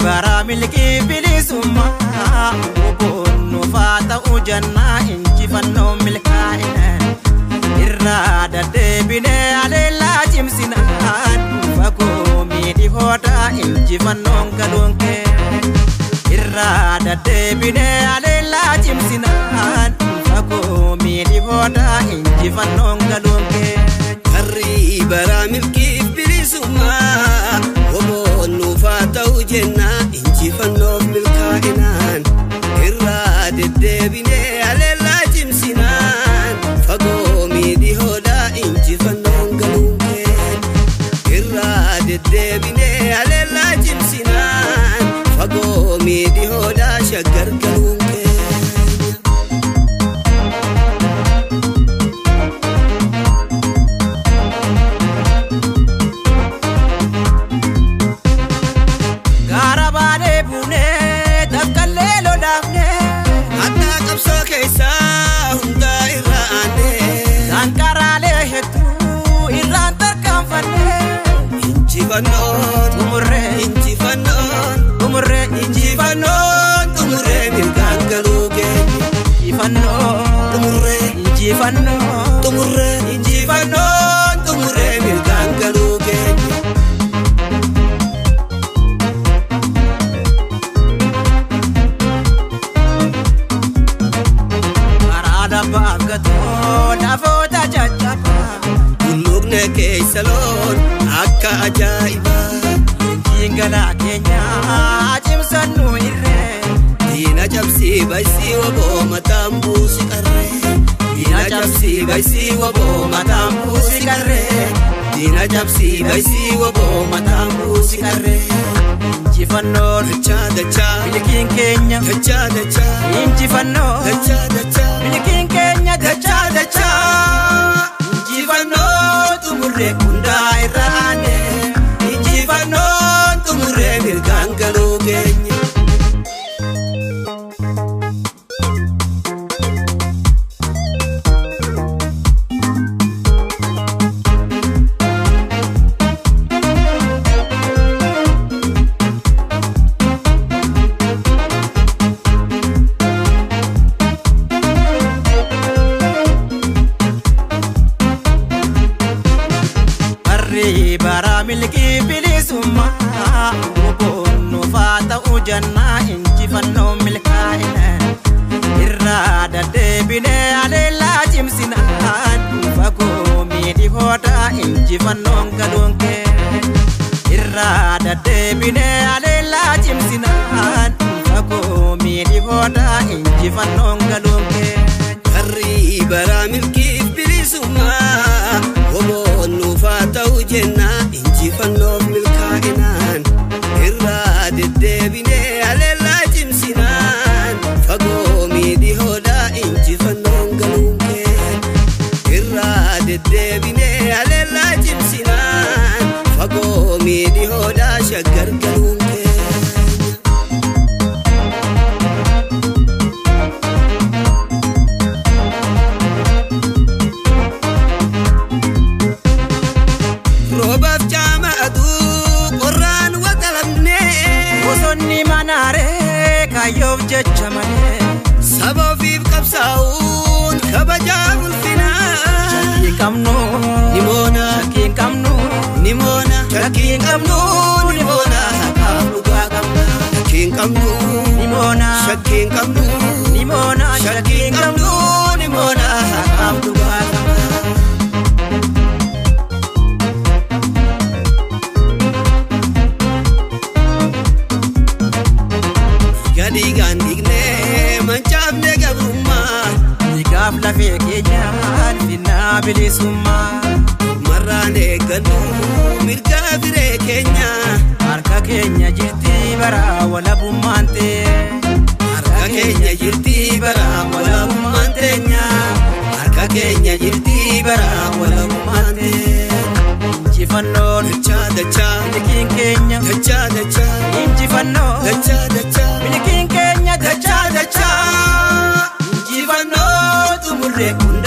Bara milkii bilisummaa Oboon nuufaa ta'uu jannaa injifannoo milkaa'ina irraa deddeebinee aleellaa cimsinaan fagoo miidhigoodha injifannoon galuun kee irraa deddeebinee aleellaa cimsinaan fagoo miidhigoodha injifannoon galuun kee. Harrii bara milkii bilisummaa Oboon nuufaa ta'uu jennaa injifannoof milkaa'inaan irraa deddeebinee aleellaa cimsinaan fagoo miidhihoodha injifannoon galuun kee irraa deddeebinee aleellaa cimsinaan fagoo miidhihoodha shaggar galuun kee. Gaara baanee buunee dafqallee lolaafnee Hadhaa qabsoo keessaa hundaa irra aanee danqaraalee hedduu irraan tarkaanfannee injifannoon xumurree injifannoon xumurree injifannoon xumurree mirgaan galuu keenya injifannoo xumurree injifannoo xumurree injifannoon xumurree mirgaan galuu keenya. Karaa labbaaf gatoo lafoota caccabaa Tulluqne keessa loon akka ajaa'ibaa leenjiin galaa keenyaa cimsannu irree diina cabsii baysii waboo mataan buusi qarree diina cabsii baysii waboo mataan buusi qarree diina cabsii baysii waboo mataan buusi qarree injifannoon dachaa dachaa milkiin keenya dachaa dachaa injifannoo dachaa dachaa milkiin keenya dachaa dachaa dachaa injifannoo xumurree hundaa irra aanee injifannoon xumurree mirgaan galuu keenya. Barri bara milkii bilisummaa Oboon nuufaa ta'uu jannaa injifannoo milkaa'ina irraa deddeebinee aleellaa cimsinaan fagoo miidhigoodha injifannoon galuun kee irraa deddeebinee aleellaa cimsinaan fagoo miidhigoodha injifannoon galuun kee. Harrii bara milkiif bilisummaa Oboon nuufaa ta'uu jennaa injifannoof milkaa'inaan irraa deddeebinee aleellaa cimsinaan fagoo miidhihoodha injifannoon galuun kee irraa deddeebinee aleellaa cimsinaan fagoo miidhihoodha shaggar galuun kee. Roobaaf caama aduu qorraan waxalamnee Bosonni manaaree kaayyoof jecha malee saba ofiif qabsaa'uun kabajaa ulfinaa. Shakkii qabnu Ni moona shakkii qabnu ni moona shakkii qabnu ni moona haqaaf dhugaa qabna. Shakkii qabnu ni moona shakkii qabnu ni moona shakkii qabnu ni moona haqaaf dhugaa qabna. Dhiigaan dhiignee mancaafne gabrummaa Dhiigaaf lafee keenyaan finnaa bilisummaa marraan eeggannu mirga firee keenya harka keenya jirti bara walabummaan ta'e harka keenya jirti bara walabummaan teenya. bara walabummaatti. Injifannoon Dachaa dachaa milikiin keenya. Dachaa dachaa Injifannoon dachaa dachaa milikiin keenya dachaa dachaa dachaa. Injifannoo xumurree kun.